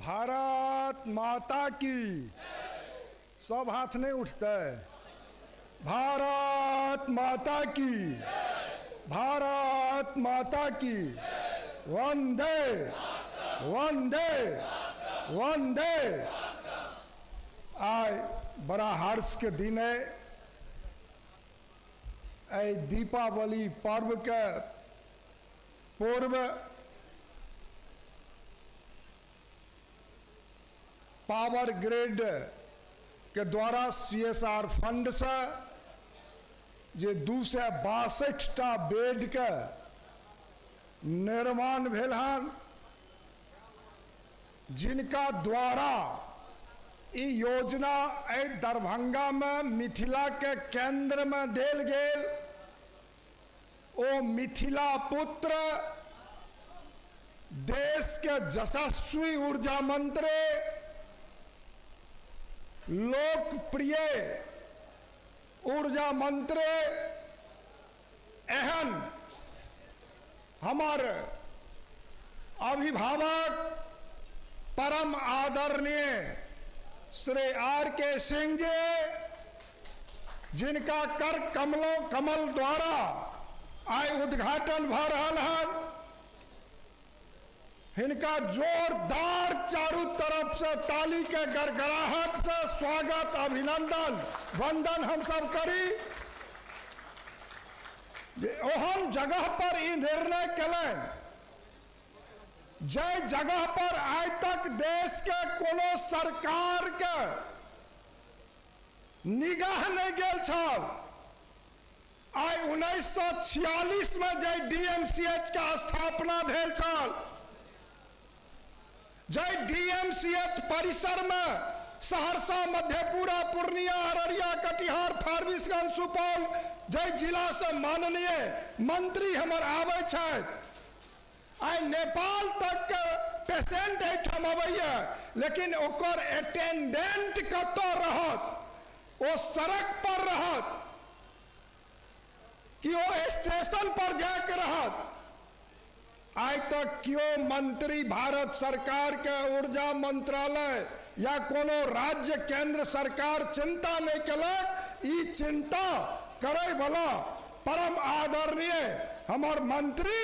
भारत माता की। सब हाथ नहीं उठते। भारत माता की, भारत माता की। वंदे वंदे वंदे। आइ बड़ा हर्ष के दिन है। एहि दीपावली पर्व के पूर्व पावर ग्रिड के द्वारा CSR fund से जे 262 टा बेड के निर्माण भेल हन, जिनका द्वारा ई योजना एहि दरभंगा में मिथिला के केंद्र में देल गेल। ओ मिथिला पुत्र देश के यशस्वी ऊर्जा मंत्री, लोकप्रिय ऊर्जा मंत्री, एहन हमार अभिभावक परम आदरणीय श्री are के सिंह जी, जिनका कर कमलों कमल द्वारा आइ उद्घाटन भ रहल हन, हिनका जोरदार चारू तरफ से ताली के गड़गड़ाहट से स्वागत, अभिनंदन, वंदन हम सब करी। ओहन जगह पर ई निर्णय केलनि जै जगह पर आइ तक देश के कोनो सरकार के निगाह नहीं गेल छल। आइ 1946 में जे DMCH के स्थापना भेल छल, जै DMCH परिसर में सहरसा, मधेपुरा, पूर्णिया, अररिया, कटिहार, फारबिसगंज, सुपौल जै जिला से माननीय मंत्री हमर आबै छथि, आइ नेपाल तक के पेशेंट एहिठाम अबैया, लेकिन ओकर अटेंडेंट कतऽ रहत? ओ सड़क पर रहत कि ओ स्टेशन पर जाके रहत? आइ तक क्यों मंत्री भारत सरकार के ऊर्जा मंत्रालय या कोनो राज्य केंद्र सरकार चिंता नहीं केलक। ई चिंता करे वाला परम आदरणीय हमर मंत्री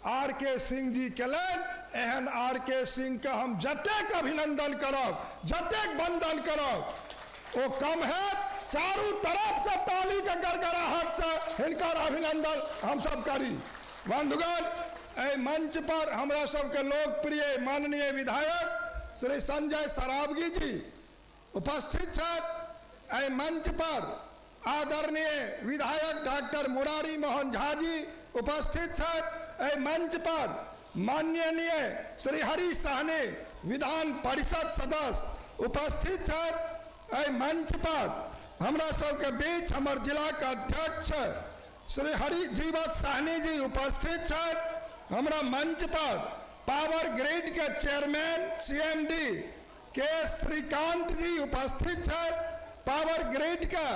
are के सिंह जी केलनि। एहन are के सिंह के हम जतेक अभिनंदन करब, जतेक वंदन करब ओ कम है। चारू तरफ से ताली के गड़गड़ाहट से हिनकर अभिनंदन हम सब करी। बंधुगण, एहि मंच पर हमरा सबके लोकप्रिय माननीय विधायक श्री संजय सरावगी जी उपस्थित छथि। एहि मंच पर आदरणीय विधायक डॉक्टर मुरारी मोहन झा जी उपस्थित छथि। एहि मंच पर माननीय श्री हरि सहनी विधान परिषद सदस्य उपस्थित छथि। एहि मंच पर हमरा सबके बीच हमर जिला के अध्यक्ष श्री हरि जीवत सहनी जी उपस्थित छथि। हमरा मंच पर पावर ग्रिड के चेयरमैन CMD के श्रीकांत जी उपस्थित छथि। पावर ग्रिड के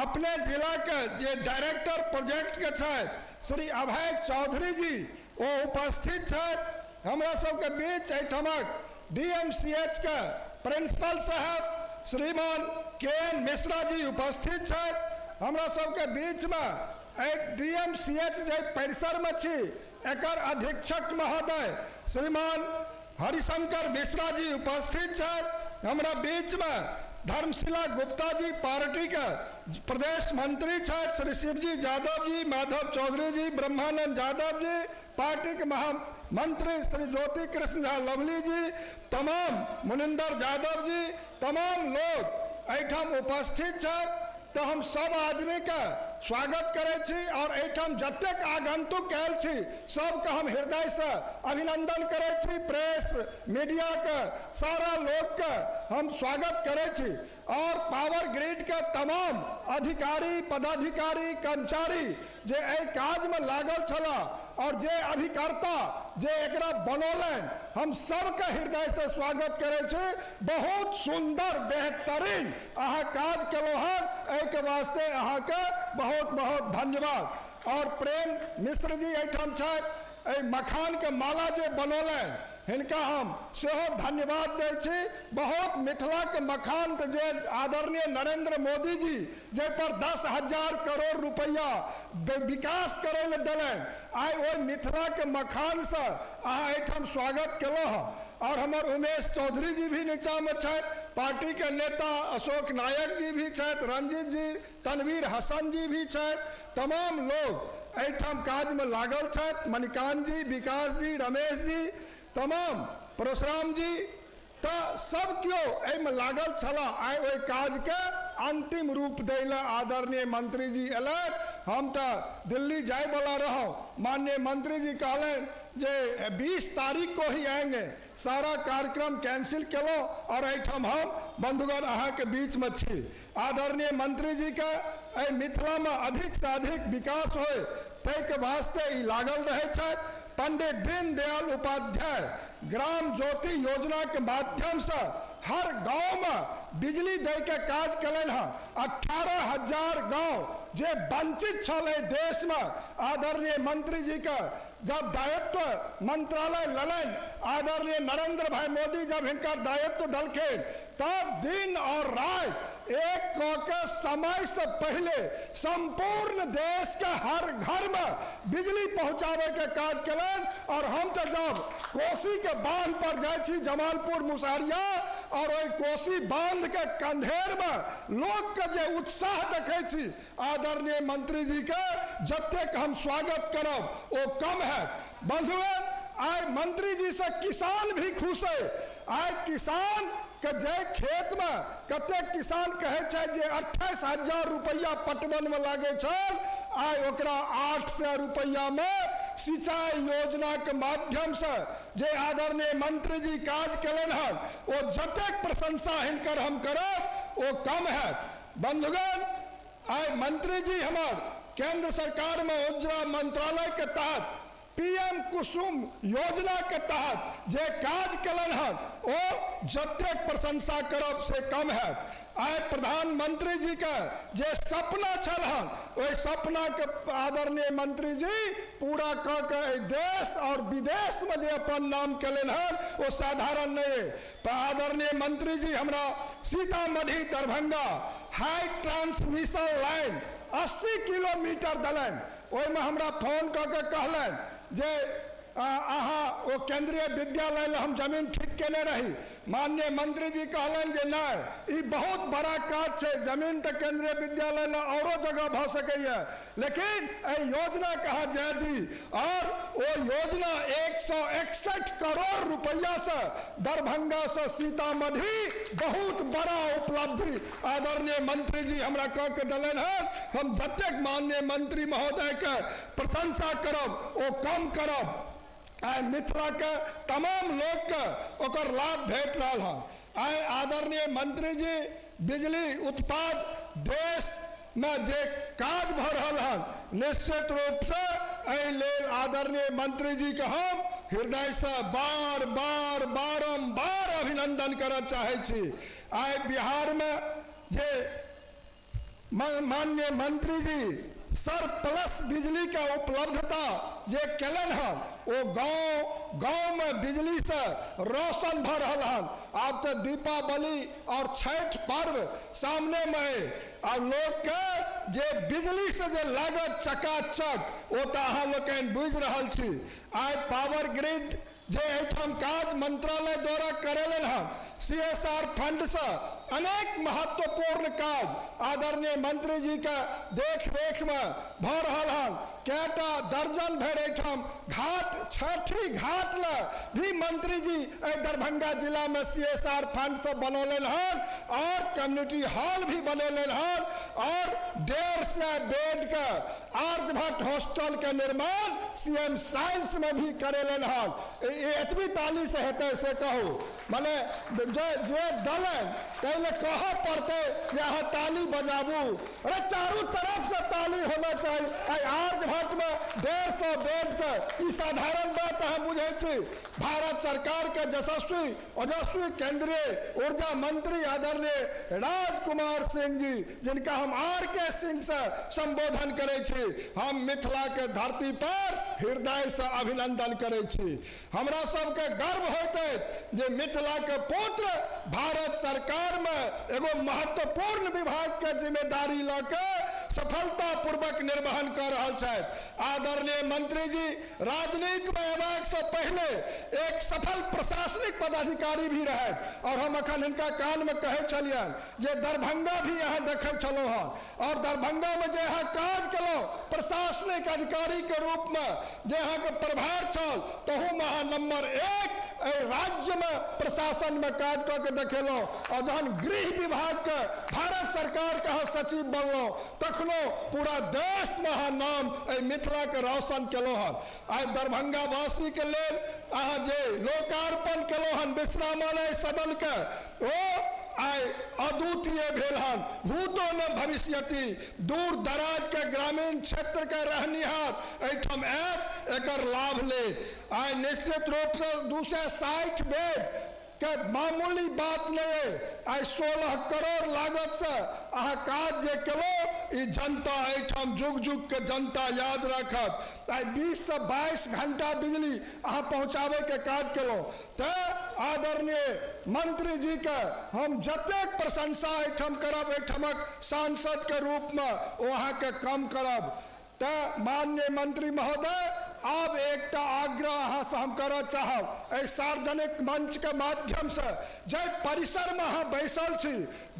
अपने जिला के जे डायरेक्टर प्रोजेक्ट के छथि श्री अभय चौधरी जी वो उपस्थित छथि। हमरा सबके बीच एहिठामक DMCH के प्रिंसिपल साहब श्रीमान के.एन. मिश्रा जी उपस्थित छथि। हमरा सबके बीच में DMCH जे परिसर में छी एकर अधीक्षक महोदय श्रीमान हरिशंकर मिश्रा जी उपस्थित छथि। हमरा बीच में धर्मशिला गुप्ता जी पार्टी के प्रदेश मंत्री छथि, श्री शिवजी यादव जी, माधव चौधरी जी, ब्रह्मानंद यादव जी, पार्टी के महामंत्री श्री ज्योति कृष्ण झा लवली जी, तमाम मुनिंदर यादव जी, तमाम लोग एहिठाम उपस्थित छथि। तो हम सब आदमी के स्वागत करै छी और एहिठाम जतेक आगंतुक आयल छी सबके हम हृदय से अभिनंदन करै छी। प्रेस मीडिया के सारा लोग के हम स्वागत करै छी और पावर ग्रिड के तमाम अधिकारी, पदाधिकारी, कर्मचारी जे एहि काज में लागल छला और जे अभिकर्ता जे एकरा बनौलनि, हम सबके हृदय से स्वागत करै छी। बहुत सुंदर बेहतरीन अहाँ काज केलहुँ हन, एहिके वास्ते अहाँके बहुत बहुत धन्यवाद। और प्रेम मिश्र जी एहिठाम छथि, एहि मखान के माला जे बनौलनि हिनका हम सेहो धन्यवाद दै छी। बहुत मिथिलाके मखान तऽ जे आदरणीय नरेंद्र मोदी जी जाहिपर 10,000 करोड़ रुपैआ विकास करै लए देलनि, आइ ओहि मिथिलाके मखानसँ अहाँ एहिठाम स्वागत केलहुँ हँ। और हमर उमेश चौधरी जी भी नीचाँमे छथि, पार्टीके नेता अशोक नायक जी भी छथि, रंजीत जी, तनवीर हसन जी भी छथि, तमाम लोग एहिठाम काजमे लागल छथि, मणिकांत जी, विकास जी, रमेश जी, तमाम परशुराम जी, तऽ सब केओ एहिमे लागल छलाह। आइ ओहि काजके अंतिम रूप दै लए आदरणीय मंत्री जी अयलथि। हम तऽ दिल्ली जायवला रहौं, माननीय मंत्री जी कहलनि जे 20 तारीख को ही आएंगे, सारा कार्यक्रम कैंसिल केलहुँ और एहिठाम हम बंधुगण अहाँके बीचमे छी। आदरणीय मंत्री जी के एहि मिथिलामे अधिक से अधिक विकास होय ताहिके वास्ते ई लागल रहै छथि। पंडित दीनदयाल उपाध्याय ग्राम ज्योति योजना के माध्यम से हर गांव में बिजली दै के काज कयलनि हँ। 18,000 गांव जे वंचित छल एहि देश में, आदरणीय मंत्री जी के जब दायित्व मंत्रालय लेलनि, आदरणीय नरेंद्र भाई मोदी जब हिनकर दायित्व देलखिन, तब दिन और रात एक कऽ के समय से पहले संपूर्ण देश के हर घर में बिजली पहुंचावे के काज कयलनि। और हम तो जब कोसी के बांध पर जाइ छी, जमालपुर मुसहरिया, और ओहि कोसी बांध के कंधेर में लोग के जे उत्साह देखै छी, आदरणीय मंत्री जी के जतेक हम स्वागत करब ओ कम है। बंधुगण, आइ मंत्री जी से किसान भी खुश है। आइ किसान के जे खेत में कतेक किसान कहै छै जे 28,000 रुपैआ पटवन में लागै छल, आइ ओकरा 800 रुपैआ में सिंचाई योजना के माध्यम से जे आदरणीय मंत्री जी काज कयलनि हन, ओ जतेक प्रशंसा हिनकर हम करब ओ कम है। बंधुगण, आइ मंत्री जी हमर केंद्र सरकार में ऊर्जा मंत्रालय के तहत पीएम कुसुम योजना के तहत जे काज कयलनि हन, ओ जतेक प्रशंसा करब से कम है। आइ प्रधानमंत्री जी के जे सपना छल हन, ओहि सपना के आदरणीय मंत्री जी पूरा कऽ के एहि देश और विदेश में जे अपन नाम कयलनि हन, ओ साधारण नहीं है। पर आदरणीय मंत्री जी हमरा Sitamarhi Darbhanga high transmission line 80 kilometre देलनि। ओहिमे हमरा फोन कऽ के कहलनि जे अहाँ ओ केंद्रीय विद्यालय लए हम जमीन ठीक केने रही। माननीय मंत्री जी कहलनि जे नहि, ई बहुत बड़ा काज छै, जमीन तऽ केंद्रीय विद्यालय लए औरो जगह भऽ सकैए, लेकिन एहि योजना के अहाँ जाय दी। और ओ योजना 161 करोड़ रुपैआ से दरभंगा से सीतामढ़ी बहुत बड़ा उपलब्धि आदरणीय मंत्री जी हमरा कह के देलनि हन। हम जतेक माननीय मंत्री महोदय के प्रशंसा करब ओ कम करब। आइ मिथिला के तमाम लोग के ओकर लाभ भेट रहल हन। आइ आदरणीय मंत्री जी बिजली उत्पाद देश में जे काज भऽ रहल हन, निश्चित रूप से एहि लेल आदरणीय मंत्री जी के हम हृदय से बार बार बारम्बार अभिनंदन करऽ चाहै छी। आइ बिहार में जे माननीय मंत्री जी सरप्लस बिजली के उपलब्धता जे कयलनि हन, ओ गाँव गाँव में बिजली से रोशन भऽ रहल हन। आब तऽ दीपावली और छठि पर्व सामने में है, आब लोग के जे बिजली से जे लागत चकाचक, ओ तऽ अहाँ लोकनि बुझि रहल छी। आइ पावर ग्रिड जे एहिठाम काज मंत्रालय द्वारा करेलनि हन, CSR fund से अनेक महत्वपूर्ण काज आदरणीय मंत्री जी के देख रेख में भऽ रहल हन। कएटा दर्जन भरि एहिठाम घाट, छठी घाट लए भी मंत्री जी एहि दरभंगा जिला में CSR fund से बनौलनि हन, और कम्युनिटी हॉल भी बनेलनि हन, और 150 बेड के आर्यभट्ट हॉस्टल के निर्माण CM science में भी करेलनि हन। एतबी ताली से हेतै से कहू, मने जे देलनि ताहि लए कहऽ पड़तै जे अहाँ ताली बजाबू। अरे चारू तरफ से ताली होना चाही। आइ आर्यभट्ट में 150 बेड के ई साधारण बात अहाँ बुझै छी। भारत सरकार के यशस्वी ओजस्वी केंद्रीय ऊर्जा मंत्री आदरणीय राजकुमार सिंह जी, जिनका हम आर के सिंह से संबोधन करै छी, छी। हम मिथिला के धरती पर हृदय से अभिनंदन करै छी। हमरा सबके गर्व होइत अछि जे मिथिला के पुत्र भारत सरकार में एगो महत्वपूर्ण विभाग के जिम्मेदारी लऽ के सफलतापूर्वक निर्वहन कर रहल छथि। आदरणीय मंत्री जी राजनीति में अयबाक से पहले एक सफल प्रशासनिक पदाधिकारी भी रहे और हम अखन हिनका कान में कहै छलियनि जे दरभंगा भी अहाँ देखै छलहुँ हन और दरभंगा में जे अहाँ काज केलहुँ प्रशासनिक अधिकारी के रूप में जे अहाँके प्रभार छल तहूमे अहाँ नंबर 1 एहि राज्य में प्रशासन में काज कऽ के देखेलहुँ। और जहन गृह विभाग के भारत सरकार के अहाँ सचिव बनलहुँ तखनो पूरा देश में अहाँ नाम एहि मिथिला के रोशन केलहुँ हन। आइ दरभंगा वासी के लेल अहाँ जे लोकार्पण केलहुँ हन विश्रामालय सदन के, ओ आइ अद्वितीय भेल हन। भूतो न भविष्यति, दूर दराज के ग्रामीण क्षेत्र के रहनिहार एहिठाम आयत एकर लाभ ले। आइ निश्चित रूप से 260 बेड के मामूली बात नहीं है। आइ 16 करोड़ लागत से अहाँ काज जे केलहुँ ई जनता एहिठाम जुग जुग के जनता याद राखत। आइ 20 से 22 घंटा बिजली अहाँ पहुँचाबे के काज केलहुँ। तऽ आदरणीय मंत्री जी के हम जतेक प्रशंसा एहिठाम करब एहिठामक सांसद के रूप में ओ अहाँके कम करब। तऽ माननीय मंत्री महोदय, आब एकटा आग्रह अहाँ से हम करऽ चाहब एहि सार्वजनिक मंच के माध्यम से, जाहि परिसर में अहाँ बैसल छी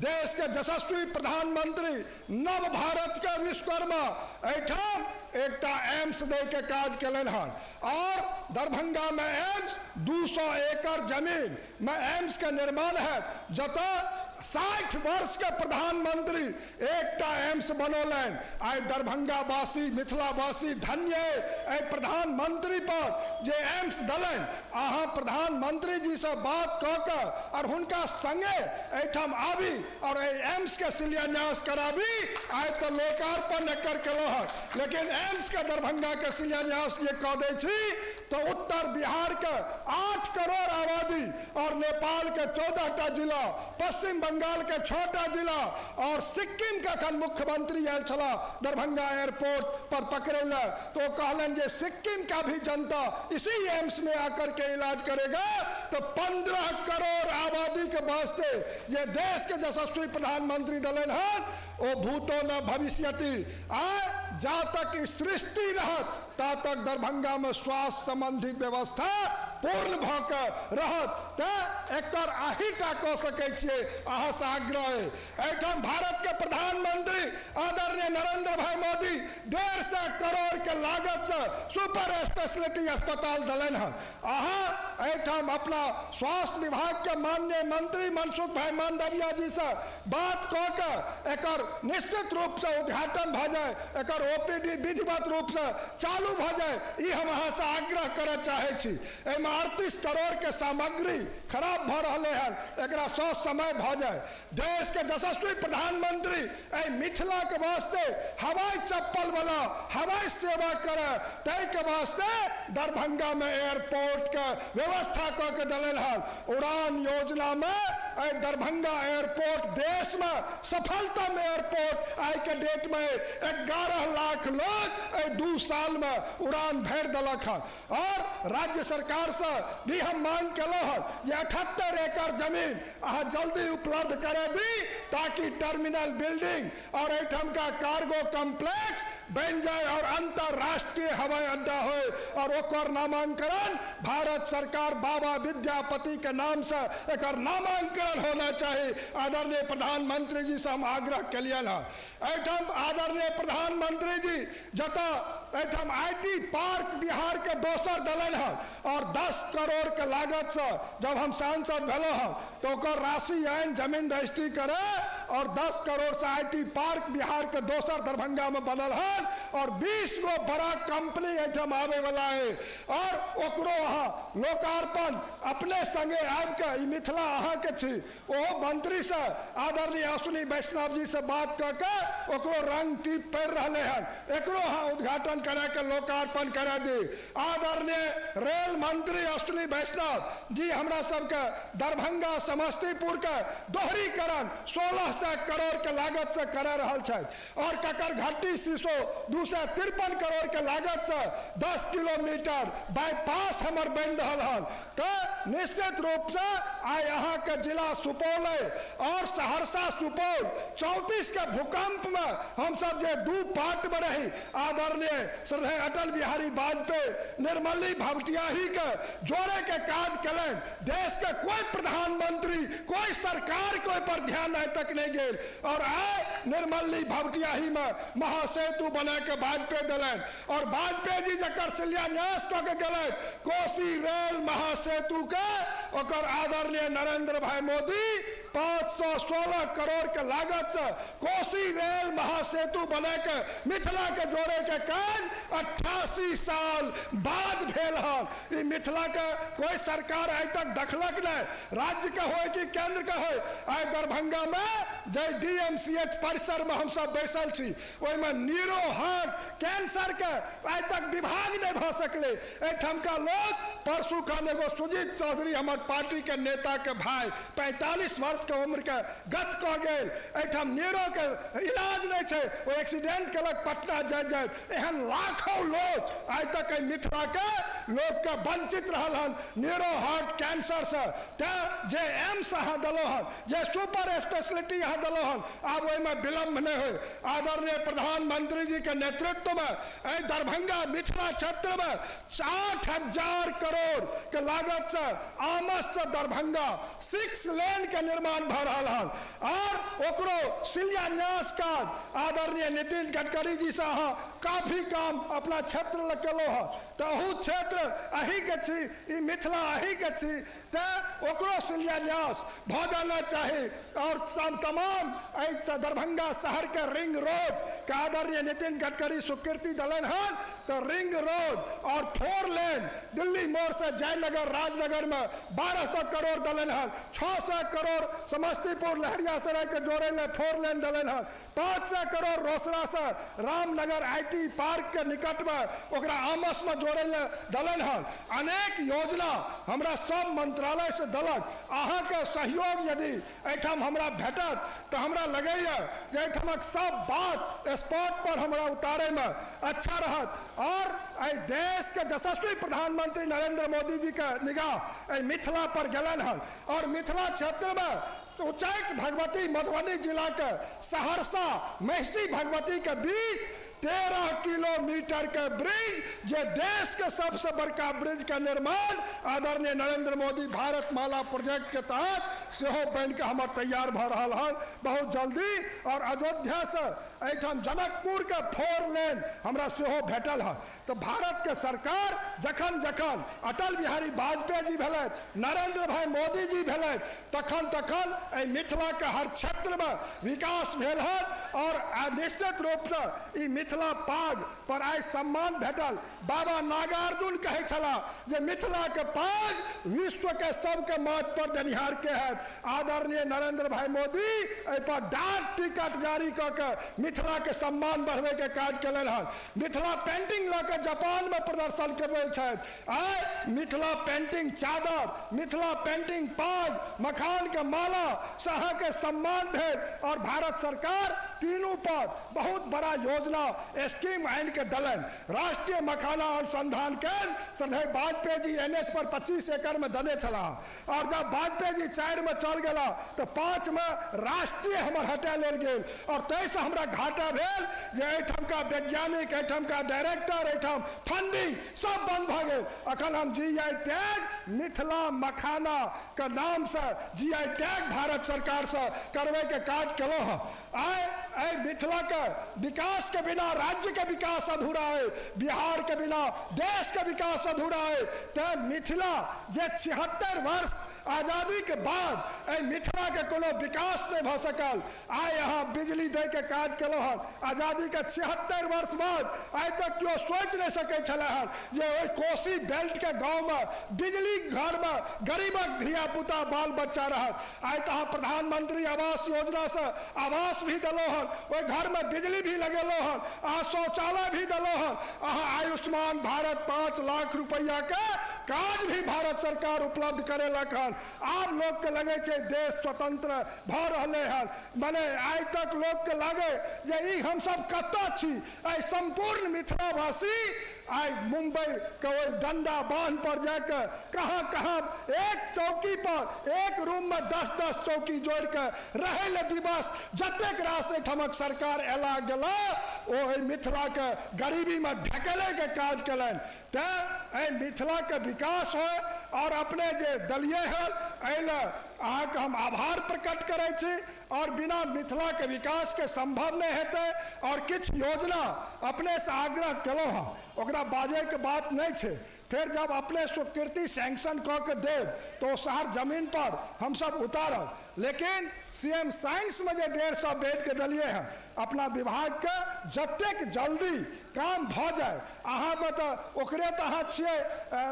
देश के यशस्वी प्रधानमंत्री नव भारत के विश्वकर्मा एहिठाम एकटा एम्स दै के काज केलनि हन और दरभंगा में एम्स 200 एकड़ जमीन में एम्स के निर्माण है, जतऽ 60 वर्ष के प्रधानमंत्री एकटा एम्स बनौलनि। आइ दरभंगा वासी मिथिला वासी धन्य एहि प्रधानमंत्री पर जे एम्स देलनि। अहाँ प्रधानमंत्री जी से बात कऽ के और हुनका संगे एहिठाम आबी और एहि एम्स के शिलान्यास कराबी। आइ तऽ लोकार्पण एकर केलहुँ हन, लेकिन एम्स के दरभंगा के शिलान्यास जे कऽ दै छी तऽ उत्तर बिहार के 8 करोड़ आबादी और नेपाल के 14टा जिला, पश्चिम बंगाल के 6टा जिला और सिक्किम के अखन मुख्यमंत्री आयल छलाह दरभंगा एयरपोर्ट पर पकड़े ला, तो कहलनि जे सिक्किम का भी जनता इसी एम्स में आकर के इलाज करेगा। तो 15 करोड़ आबादी के वास्ते ये देश के यशस्वी प्रधानमंत्री दलन हन ओ भूतो न भविष्यति। आ जा तक ई सृष्टि रहत ता तक दरभंगा में स्वास्थ्य संबंधी व्यवस्था पूर्ण भऽ के रहत। तऽ एकर अहीटा कऽ सकै छियै, अहाँ से आग्रह है। एहिठाम भारत के प्रधानमंत्री आदरणीय नरेंद्र भाई मोदी 150 करोड़ के लागत से सुपर स्पेशलिटी अस्पताल देलनि हन। अहाँ एहिठाम अपना स्वास्थ्य विभाग के माननीय मंत्री मनसुख भाई मांडविया जी से बात कऽ के एकर निश्चित रूप से उद्घाटन भऽ जाय, एकर ओपीडी विधिवत रूप से चालू भऽ जाय, ई हम अहाँ से आग्रह करऽ चाहै छी। एहिमे 38 करोड़ के सामग्री खराब भऽ रहलै हन, एकरा ससमय भऽ जाय। देश के यशस्वी प्रधानमंत्री एहि मिथिला के वास्ते हवाई चप्पल वाला हवाई सेवा करे ताहि के वास्ते दरभंगा में एयरपोर्ट के व्यवस्था कऽ के देलनि हन। उड़ान योजना में एहि दरभंगा एयरपोर्ट देश में सफलतम एयरपोर्ट आइ के डेट में 11 लाख लोग एहि 2 साल में उड़ान भरि देलक हन। और राज्य सरकार से भी हम मांग केलहुँ हन जे 78 एकड़ जमीन अहाँ जल्दी उपलब्ध करा दी ताकि टर्मिनल बिल्डिंग और एहिठाम का कार्गो कॉम्प्लेक्स बन जाए और अंतरराष्ट्रीय हवाई अड्डा हो और ओकर नामांकन भारत सरकार बाबा विद्यापति के नाम से एकर नामांकन होना चाहिए। आदरणीय प्रधानमंत्री जी से हम आग्रह केलियनि हन। एहिठाम आदरणीय प्रधानमंत्री जी जतऽ एहिठाम IT park Bihar के दोसर देलनि हन और 10 करोड़ के लागत से जब हम सांसद भेलहुँ हन तो ओकर राशि आनि जमीन रजिस्ट्री करे और 10 करोड़ से IT park Bihar के दोसर दरभंगा में बनल हन और 20 गो बड़ा कंपनी एहिठाम आबे वाला है और ओकरो अहाँ लोकार्पण अपने संगे आबि के ई मिथिला अहाँ के छी ओहो मंत्री से आदरणीय अश्विनी वैष्णव जी से बात कऽ के ओकरो रंग टीप पड़ि रहलै हन, एकरो अहाँ उद्घाटन करा के लोकार्पण करा दी। आदरणीय रेल मंत्री अश्विनी वैष्णव जी हमरा सबके दरभंगा समस्तीपुर के दोहरीकरण 16 600 करोड़ के लागत से करा रहल छथि। और ककरघट्टी शीशो 253 करोड़ के लागत से 10 किलोमीटर बाईपास हमर बनि रहल हन। तो निश्चित रूप से आइ अहाँ के जिला सुपौल और सहरसा सुपौल 34 के भूकंप में हम सब जे 2 पार्ट में रही, आदरणीय श्रद्धेय अटल बिहारी वाजपेयी निर्मली भवटियाही के जोड़े के काज कलनि। देश के कोई प्रधानमंत्री कोई सरकार के पर ध्यान आइ तक नहीं गेल और आइ निर्मली भवटियाही में महासेतु बना के वाजपेयी दिलनि और वाजपेयी जी जकर शिलान्यास कऽ के गेलनि कोसी रेल महासेतु के, ओकर आदरणीय नरेंद्र भाई मोदी 516 करोड़ के लागत से कोसी रेल महासेतु बना के मिथिला के जोड़े के काज 88 साल बाद भेल हन। ई मिथिला के कोई सरकार आइ तक देखलक नहीं, राज्य के होय कि केंद्र के होय। आइ दरभंगा में जे DMCH परिसर में हम सब बैसल छी ओहिमे न्यूरो हार्ट कैंसर के आइ तक विभाग नहीं भऽ सकलै। एहिठामका लोग परसू खन एगो सुजीत चौधरी हमर पार्टी के नेता के भाई 45 वर्ष के उम्र के गत कऽ गेल, एहिठाम न्यूरो के इलाज नहीं छै, ओ एक्सीडेंट केलक पटना जाइत जाइत। एहन लाखों लोग आइ तक एहि मिथिला के लोग के वंचित रहल हन न्यूरो हार्ट कैंसर से। तें जे एम्स अहाँ देलहुँ हन, जे सुपर स्पेशलिटी अहाँ देलहुँ हन, आब ओहिमे विलम्ब नहि होय। आदरणीय प्रधानमंत्री जी के नेतृत्व में एहि दरभंगा मिथिला क्षेत्र में 8,000 करोड़ के लागत से आमस से दरभंगा 6 लेन के निर्माण भऽ रहल हन और ओकरो शिलान्यास काज आदरणीय नितिन गडकरी जी से अहाँ काफी काम अपना क्षेत्र लग केलहुँ हन। तऽ अहू क्षेत्र अहीँके छी, ई मिथिला अहीँके छी, तऽ ओकरो शिलान्यास भऽ जाना चाही। और तमाम एहि दरभंगा शहर के रिंग रोड के आदरणीय नितिन गडकरी स्वीकृति देलनि हन, तो रिंग रोड और 4 लेन दिल्ली मोड़ से जयनगर राजनगर में 1200 करोड़ देलनि हन, 600 करोड़ समस्तीपुर लहरियासराय के जोड़े ले 4 लेन देलनि हन, 500 करोड़ रोसड़ा से रामनगर IT park के निकट में ओकरा आमस में जोड़े ले देलनि हन। अनेक योजना हमरा सब मंत्रालय से देलक। अहाँके सहयोग यदि एहिठाम हमरा भेटत तऽ हमरा लगैए जे एहिठामक सब बात स्पॉट पर हमरा उतारैमे अच्छा रहत। और एहि देश के यशस्वी प्रधानमंत्री नरेंद्र मोदी जी के निगाह एहि मिथिला पर गेलनि हन और मिथिला क्षेत्र में उच्चैठ भगवती मधुबनी जिला के सहरसा महिषी भगवती के बीच 13 किलोमीटर के ब्रिज, जे देश के सबसे बड़का ब्रिज के निर्माण आदरणीय नरेंद्र मोदी भारत माला प्रोजेक्ट के तहत सेहो बनि के हमर तैयार भऽ रहल हन बहुत जल्दी। और अयोध्या से एहिठाम जनकपुर के 4 लेन हमरा सेहो भेटल हन। तो भारत के सरकार जखन जखन अटल बिहारी वाजपेयी जी भेलथि, नरेंद्र भाई मोदी जी भेलथि, तखन तखन एहि मिथिला के हर क्षेत्र में विकास भेल हन और निश्चित रूप से ई मिथिला पाग पर आइ सम्मान भेटल। बाबा नागार्जुन कहै छलाह जे मिथिला के पाग विश्व के सबके माथ पर देनिहार के है। आदरणीय नरेंद्र भाई मोदी एहि पर डाक टिकट जारी कऽ के मिथिला के सम्मान बढ़बै के काज केलनि हन। मिथिला पेंटिंग लऽ के जापान में प्रदर्शन करबै छथि। आइ मिथिला पेंटिंग चादर, मिथिला पेंटिंग पाग, मखान के माला से अहाँके सम्मान भेल और भारत सरकार तीनों पर बहुत बड़ा योजना स्कीम आनि के देलनि। राष्ट्रीय मखाना अनुसंधान केंद्र श्रद्धेय वाजपेयी जी NH पर 25 एकड़ में देने छलाह और जब वाजपेयी जी 4 में चल गेला तो 5 में राष्ट्रीय हमर हटा लेल गेल और ताहिसँ हमरा घाटा भेल जे एहिठामका वैज्ञानिक, एहिठामका डायरेक्टर, एहिठाम फंडिंग सब बंद भऽ गेल। अखन हम GI tag Mithila मखाना के नाम से GI tag Bharat सरकार से करबै के काज केलहुँ हँ। आइ एहि मिथिला के विकास के बिना राज्य के विकास अधूरा है, बिहार के बिना देश के विकास अधूरा है। तें मिथिला जे 76 वर्ष आजादी के बाद एहि मिथिला के कोनो विकास नहीं भऽ सकल, आइ अहाँ बिजली दै के काज केलहुँ हन। आजादी के 76 वर्ष बाद आइ तक केओ सोचि नहीं सकै छलै हन जे ओहि कोसी बेल्ट के गाँव में बिजली घर में गरीबक धिया पुता बाल बच्चा रहत। आइ तऽ अहाँ प्रधानमंत्री आवास योजना से आवास भी देलहुँ हन, ओहि घर में बिजली भी लगेलहुँ हन, अहाँ शौचालय भी देलहुँ हन, अहाँ आयुष्मान भारत 5 लाख रुपैआ के काज भी भारत सरकार उपलब्ध करेलक हन। आब लोकके लगै छै देश स्वतंत्र भऽ रहलै हन। मने आइ तक लोकके लागै जे ई हमसब कतऽ छी। आइ सम्पूर्ण मिथिलावासी आइ मुंबई के ओहि डंडा बांध पर जाके कहाँ कहाँ एक चौकी पर एक रूम में 10-10 चौकी जोड़ के रहै ले विवश। जतेक रास एहिठामक सरकार अयला गेला ओ एहि मिथिला के गरीबी में ढकेले के काज केलनि। तेँ एहि मिथिला के विकास होय और अपने जे दलिए हन एहि लए अहाँके हम आभार प्रकट करै छी। और बिना मिथिला के विकास के संभव नहीं हेतै। और किछु योजना अपने से आग्रह केलहुँ हँ, ओकरा बाजैके बात नहीं छै। फिर जब अपने स्वीकृति सैंक्शन कऽ के देब तो शहर जमीन पर हमसब उतारब। लेकिन CM science में जे 150 बेड के दलिए हैं अपना विभाग के जतेक जल्दी काम भऽ जाय। अहाँमे तऽ ओकरे तऽ अहाँ छियै,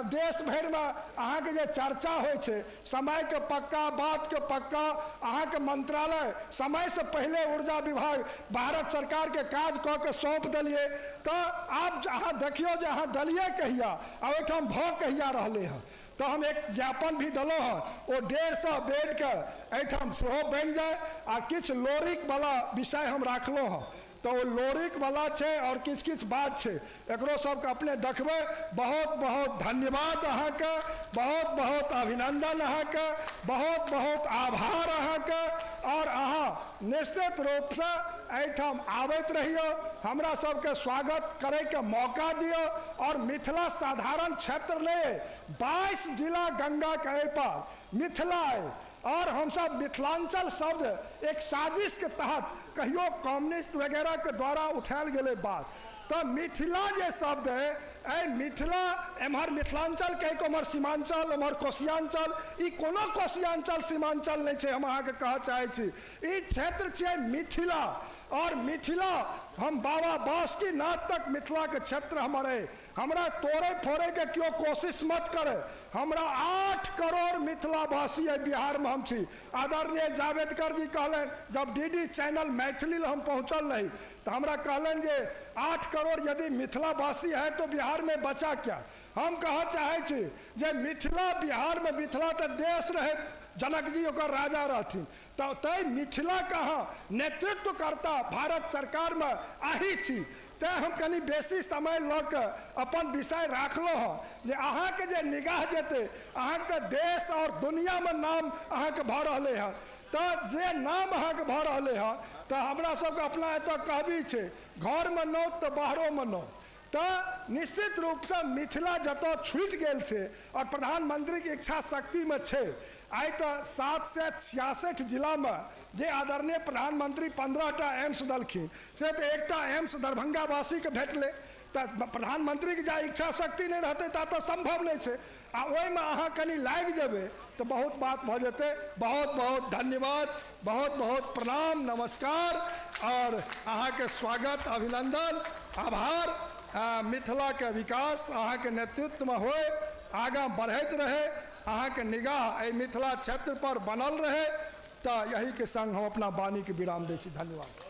देश भरिमे अहाँके जे चर्चा होइ छै समयके पक्का बातके पक्का। अहाँके मंत्रालय समयसँ पहिले ऊर्जा विभाग भारत सरकारके काज कऽ के सौंप देलियै। तऽ आब अहाँ देखियौ जे अहाँ देलियै कहिया आ ओहिठाम भऽ कहिया रहलै हँ। तो हम एक ज्ञापन भी देलहुँ हँ, ओ 150 बेडके एहिठाम सेहो बनि जाय। आ किछु लोरिक वाला विषय हम राखलहुँ हँ, तो ओ लोरिक वाला छै और किछु किछु बात छै, एकरो सबके अपने देखबै। बहुत बहुत धन्यवाद अहाँके, बहुत बहुत अभिनंदन अहाँके, बहुत बहुत आभार अहाँके। और अहाँ निश्चित रूपसँ एहिठाम आबैत रहियौ, हमरा सबके स्वागत करैके मौका दियौ। और मिथिला साधारण क्षेत्र नहीं, 22 जिला गंगा के एहि पर मिथिला है। और हम सब मिथिलांचल शब्द एक साजिश के तहत कहियो कम्युनिस्ट वगैरह के द्वारा उठायल गेलै बात। तो मिथिला जे शब्द है, एहि मिथिला एम्हर मिथिलांचल कहि कऽ ओम्हर सीमांचल ओम्हर कोसियांचल, ई कोनो कोसियांचल सीमांचल नहीं छै। हम अहाँके कहऽ चाहै छी ई क्षेत्र छियै मिथिला। और मिथिला हम बाबा बासुकीनाथ तक मिथिला के क्षेत्र हमर है। हमरा तोड़े फोड़े के केओ कोशिश मत करे। हमरा 8 करोड़ मिथिलावासी है बिहार में हम छी। आदरणीय जावेदकर जी कहलनि जब DD channel Maithili हम पहुँचल रही तो हमरा कहलनि जे 8 करोड़ यदि मिथिलावासी है तो बिहार में बचा क्या। हम कह चाहै छी जे मिथिला बिहार में, मिथिला तो देश रहे, जनक जी ओकर राजा रहथिन, तो तै मिथिला कहाँ नेतृत्व करता भारत सरकार में आही छी। तेँ हम कनि बेसी समय लऽ कऽ अपन विषय राखलहुँ हँ जे अहाँके जे निगाह जेतै, अहाँके तऽ देश और दुनियामे नाम अहाँके भऽ रहलै हँ। तऽ जे नाम अहाँके भऽ रहलै हँ तऽ हमरा सबके अपना एतऽ कहबी छै, घरमे नौत तऽ बाहरोमे नौत। तऽ निश्चित रूपसँ मिथिला जतऽ छूटि गेल छै और प्रधानमंत्रीके इच्छा शक्तिमे छै। आइ तऽ 766 जिलामे जे आदरणीय प्रधानमंत्री 15टा एम्स देलखिन, से तऽ एकटा एम्स दरभंगावासीके भेटलै। तऽ प्रधानमंत्रीके जा इच्छा शक्ति नहि रहतै ता तऽ संभव नहि छै। आ ओहिमे अहाँ कनि लागि जेबै तऽ बहुत बात भऽ जेतै। बहुत बहुत धन्यवाद, बहुत बहुत प्रणाम, नमस्कार। और अहाँके स्वागत, अभिनंदन, आभार। मिथिलाके विकास अहाँके नेतृत्वमे होय, आगाँ बढ़ैत रहै, अहाँके निगाह एहि मिथिला क्षेत्र पर बनल रहे। तऽ यही के संग हम अपना वाणी के विराम दै छी। धन्यवाद।